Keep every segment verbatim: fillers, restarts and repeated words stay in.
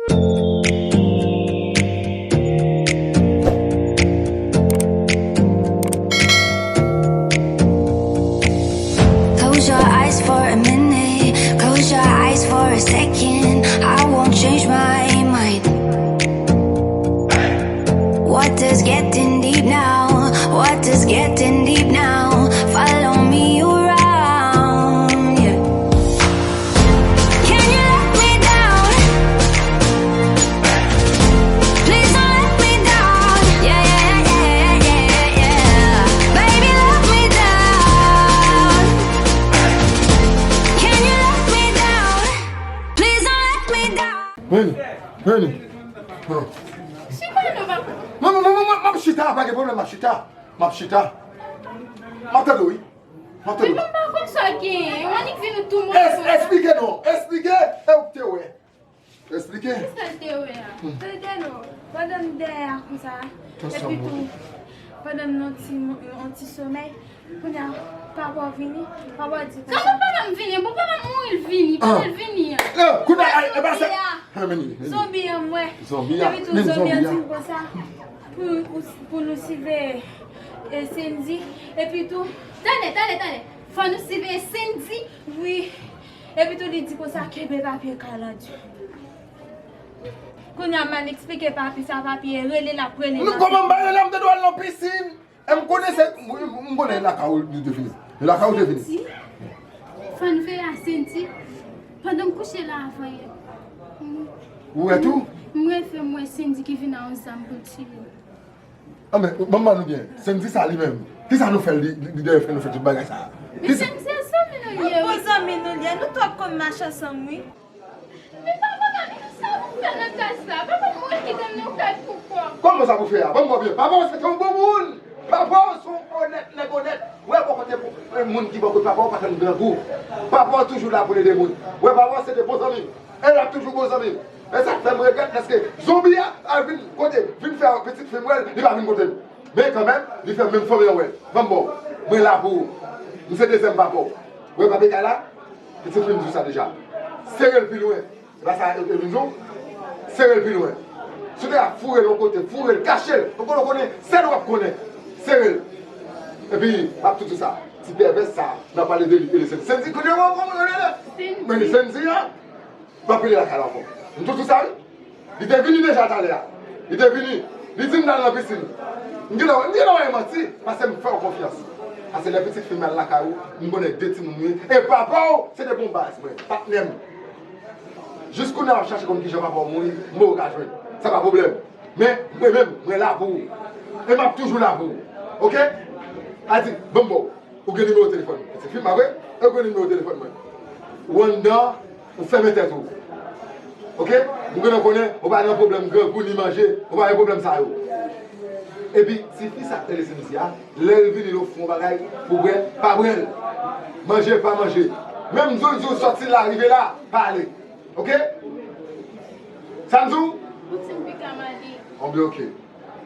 Close your eyes for a minute, close your eyes for a second. I won't change my mind. Water's getting deep now, water's getting deep now. Follow me around, yeah. Can you let me down? Please don't let me down. Yeah, yeah, yeah, yeah, yeah. Baby, let me down. Can you let me down? Please don't let me down. Vini, vini. Chita non, papa. Non, non, non, non, non, m ap chita, pa gen pwoblèm, m ap chita. M ap chita. M ap tande w, wi. M ap tande w. Men papa, konsa gen, w annik vin ou tou mwen. Es-, esplike non, esplike, e ou k te wè. Esplike. Kisa l te wè a? Hmm. Tande non, pandan m dèyè a konsa, epi tou, pandan m nan ti, yon ti somèy, kounye a, papa w vini, papa w di konsa. Kòman papa m vini? Bon, papa m mouri, l vini, papa l vini an. Non, kounye a, e pa sa. Zonbi a. Zonbi an, mwen. Zonbi a. Epi tou, zonbi an di m konsa, pou, pou, pou nou siveye, e, Sendy, epi tou. Tande, tande, tande. Fò nou siveye Sendy? Wi. Epi tou li di konsa, kenbe papye kay la di. Kounye a m al eksplike papi sa, papi e rele l ap rele l. Kòman m pa rele, m te dwe al nan pisin. E m konnen se, m, m konnen lakay ou li te vini. E lakay ou te vini. Fò n veye a Sendy. Pandan m kouche la avan yè. Ou wè tou? M reve m wè Sendy ki vin a yon zam pou l tiye m. Anben, ban m ban nou byen. Sendy sa li menm. Kisa nou fè l li, li, li dèyè fè nou fè tout bagay sa a? Men Sendy se zanmi nou li ye, wi. Bon zanmi nou li ye, nou twò konn mache ansanm, wi. Men papa, gade sa pou fè nan kay sa. Papa, mwen kite m nan kay pou kò. Kòman sa pou fè a? Ban m wè byen. Papa w se te yon bon moun. Papa w se yon onèt, nèg onèt. Wè bò kote pou, e, moun ki bò kote papa w pa konn grangou. Papa w toujou la pou l ede moun. Wè papa w se te bon zanmi. E l ap toujou bon zanmi. E sa k fè m regrèt, paske zonbi a al vin kote, vin fè pitit fi m wè l, li pa vin kote m. Men kanmenm, li fè menm fanmi an wè l. Ban m ba w. Mwen la pou ou. M se dezyèm papa w. Wè papi kay la? Pitit fi m di w sa deja. Sere l pi lwen. E pa sa yo te vin di w? Sere l pi lwen. Si w te ka foure l yon kote, foure l, kache l. Yon kote w konnen, sèl ou ap konnen. Sere l. Epi, m ap tou di w sa. Ti pèvès sa, n ap pale de li, e de Sendy. Sendy, kounye a, w ap konprann, w ap konprann. Men Sendy a, m ap rele lakay la ankò. M tou di w sa, wi. Li te vini deja talè a. Li te vini. Li di m n al nan pisin. M genlè, m genlè wè manti, paske m fè w konfyans. Paske lè pitit fi m al lakay ou, m konnen de timoun nou ye. E papa w, se te bon baz mwen, patnè m. Jis kounye a, m ap chache konn kijan papa w mouri, m wè w ka jwenn. Sa pa pwoblèm. Men, mwen menm, mwen la pou ou. E m ap toujou la pou ou. Oke? A di, ban m ba w. Ou gen nimewo telefòn pitit fi m, pa vre? E ou gen nimewo telefòn mwen. Ou anndan, ou fèmen tèt ou. Oke? Ou gentan konnen, ou pa nan pwoblèm grangou ni manje, ou pa gen pwoblèm sa yo. Epi, tifi sa k rele Sendy a, lè l vini l ofri w yon bagay pou bwè, pa bwè l. Manje, pa manje. Menm jou l di w sòti la, rive la, pa ale. Oke? Sa m di w? Poutine pi ka mande. Anben, oke.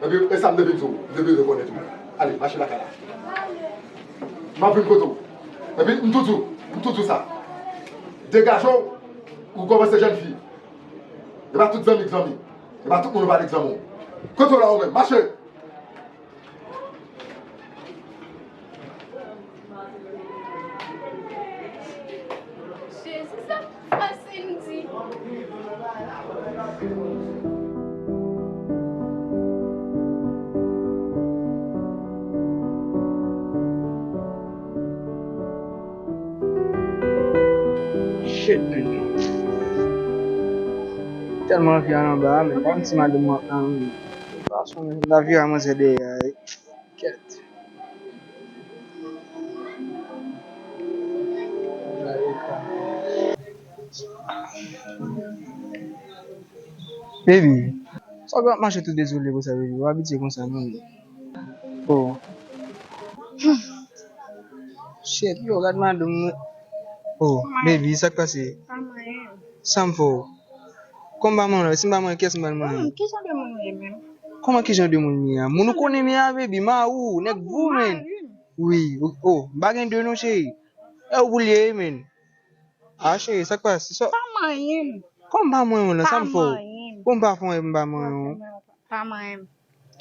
Epi, e sa m te vin di w, m te bezwen konnen tou. Ale, mache lakay la. M ap vin kote w. Epi, m tou di w, m tou di w sa. Degaje w, ou kòmanse jèn fi. E pa tout zanmi k zanmi. E pa tout moun ou pale k zanmi w. Kote w la ou menm, mache! Jezi, sa m fè Sendy? Shit, man. Tèlman anvi al anba a, men pa yon ti madanm mwen ap tann. Fason lavi a manzè dèyè a, wi. Kèt. Baby, sa w ap mache tou dezole konsa, baby? W abitye konsa, non? Oh. Shit, yo, gad madanm mwen. Oh, baby, sa k pase? Pa manyen. Sa m fè w? Kòm pa manyen, si m pa manyen, kiyès m pral manyen? Hmm, ki jan de moun ou ye menm? Kòman ki jan de moun m ye a? Moun ou konnen m ye a, baby, mari w, nèg vou, man. Wi, o, o, m pa gen de non, cheri. E ou pou l ye, men. A, cheri, sa k pase? Sa... Pa manyen m. Kòman pa manyen w la? Sa m fè w? Pa manyen m. Bon, m pa fè anyen, m pa manyen w. Pa manyen m.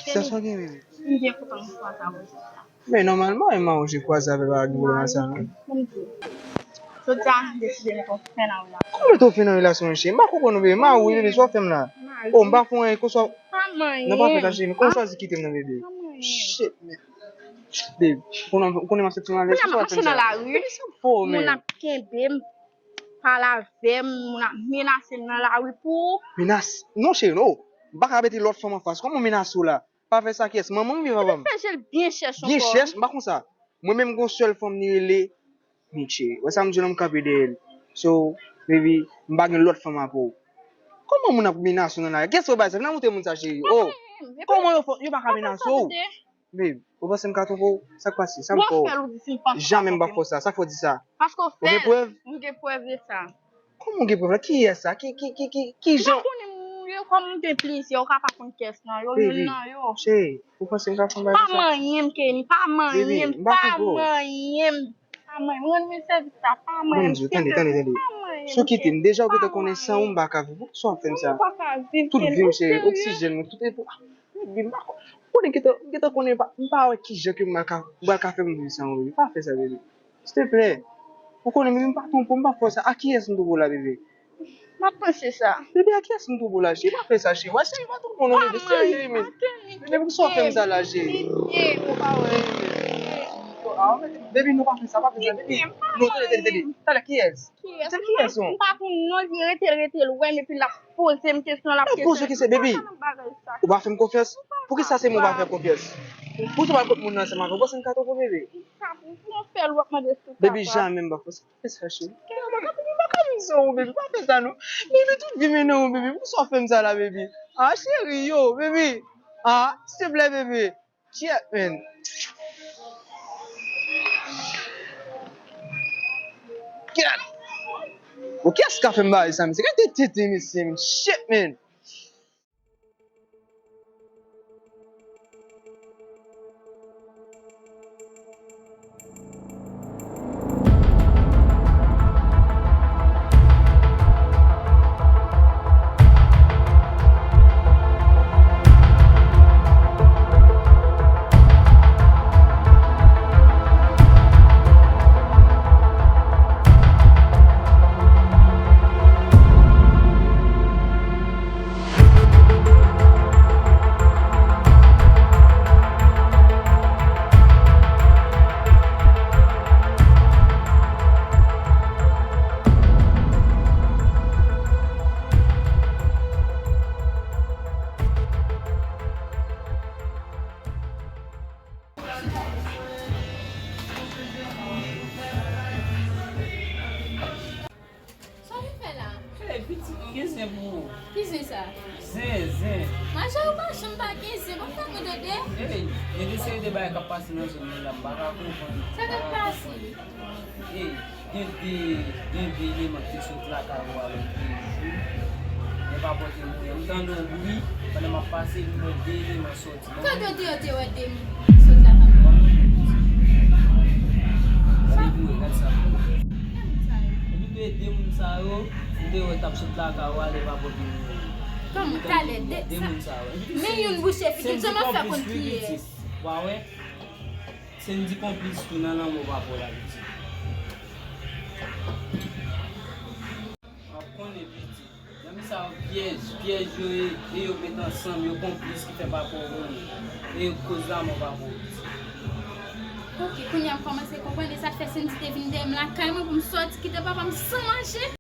Kisa sa gen, bebe? M byen kontan m kwaze avè w jodi a. Men nòmalman, e manje kwaze avè pa gen pwoblèm ak sa, non. Ban m di w. Jodi a, m deside mete yon fen nan relasyon. Kòman mete yon fen nan relasyon an, cheri? M pa konprann ou, bebe. M mari w, bebe, sa w fè m la? Oh, m pa fè anyen, konsa. Pa manyen. Non, pa fè sa, cheri. Kòman w chwazi kite m nan, bebe? Pa manyen. Shit, man. Bebe, ou konnen, ou konnen m ap santi m alèz. Kounye a m ap mache nan lari, moun ap kenbe m, pale avè m, moun ap menase m nan lari pou ou. Menase? Non, cheri, non. M pa ka mete lòt fanm anfas. Kòman w menase w la? Pa fè sa, kiyès? Manman m oubyen papa m? Fè je l byen chèch ankò. Byen chèch, m pa konsa. Mwen menm, gon sèl fanm li rele Mitchie. Wè sa m di w la, m kanpe dèyè l. So, baby, m pa gen lòt fanm apre w. Kòman moun ap menase w nan lari? Kiyès ki bay sa? Vin montre moun sa, cheri. Oh! Kòman yo fè, yo pa ka menase w? Babe, ou panse m ka twonpe w? Sa k pase? Sa m fè w? Janmen m p ap fè w sa. Sa k fè w di sa? Paske w fè l. Ou gen prèv? M gen prèv de sa. Kòman w gen prèv la? Kiyès sa? Ki, ki, ki, ki, ki jan? M pa konnen moun yo, kòm m gen plizyè, ou ka pa konn kiyès nan yo, youn nan yo. Cheri, ou panse m ka fè yon bagay konsa? Pa manyen m, Kenny, pa manyen m, pa manyen m, pa manyen m. Rann mwen sèvis la, pa manyen m, silvouplè, pa manyen m, Kenny. Si w kite m, deja ou gentan konnen san ou m pa ka viv. Poukisa w ap fè m sa? Mwen pa ka viv, Kenny, ou serye? Tout vi m, cheri, oksijèn mwen, tout e pou, ah, baby, m pa konn. Ou konnen gentan, gentan konnen pa, m pa wè kijan ke m pral ka, m pral ka fè m viv san ou, baby. Pa fè sa, baby. Silteplè. Ou konnen, bebe, m pa twonpe w, m pa fè w sa. A kiyès m twonpe w la, bebe? M ap panse sa. Bebe, a kiyès m twonpe w la, cheri? Pa fè sa, cheri. Wè, cheri, pa twonpe w non, bebe. Serye, men. Bebe, poukisa w fè m sa la, cheri? Bebe, non, pa fè sa, pa fè sa, bebe. Non, tande, tande, tande. Talè, kiyès? Kiyès? Se kiyès, non? M pa konn non, li rete, rete l wè m, epi l ap poze m kesyon, l ap kesyon. Poze w kesyon, baby. Ou pa fè m konfyans? Poukisa se mwen ou pa fè konfyans? Poukisa w pa al kot moun nan ansanm avè w? Ou panse m ka twonpe w, bebe? Sa pou, pou yon sèl w ap mande si w kapab. Baby, janmen m pa fè sa. Pa fè sa, cheri. Baby, m pa ka, baby, m pa ka viv san ou, baby. Pa fè sa, non. Baby, tout vi m nan ou, baby. Poukisa w fè m sa la, baby? Ah, cheri, yo, baby. Ah, silteplè, baby. Shit, man. Get out. Bon, kiyès ki ka fè m bagay sa, mesye? Gade tete mesye, man. Shit, man. Sa w vin fè la? Hey, pitit, m gen zen pou ou. Ki zen sa? Zen, zen. Mache ou pa janm pa gen zen, pa fè mwen tande. Hey, gen de seri de bagay k ap pase nan zòn nan la, m pa ka konprann. Sa k ap pase? Hey, gen de, gen de eleman ki te sot lakay ou a lòt de jou. Men pa pote monnen. M tande yon bri, pandan m ap pase, m wè de eleman soti. Kote w te, w te wè de moun sot lakay mwen? Gade pou wè, gade sa pou wè. Epi tou e de moun sa yo, m te wè t ap sot lakay ou ale pa pote moun. Kòman? Talè, de, de moun sa yo. Men youn bouche figi m, sèlman fè konn kiyès. Wa wè, se n di konplis tou nan lanmou pa pou la pitit. W ap konnen pitit. Zanmi sa yo pyèj, pyèj yo ye, e yo met ansanm, yo konplis ki fè papa w mouri. E yo koz lanmò papa w. Ok, kounye a m kòmanse konprann, e sa k fè Sendy te vin dèyè m lakay mwen pou m sòti kite papa m san manje.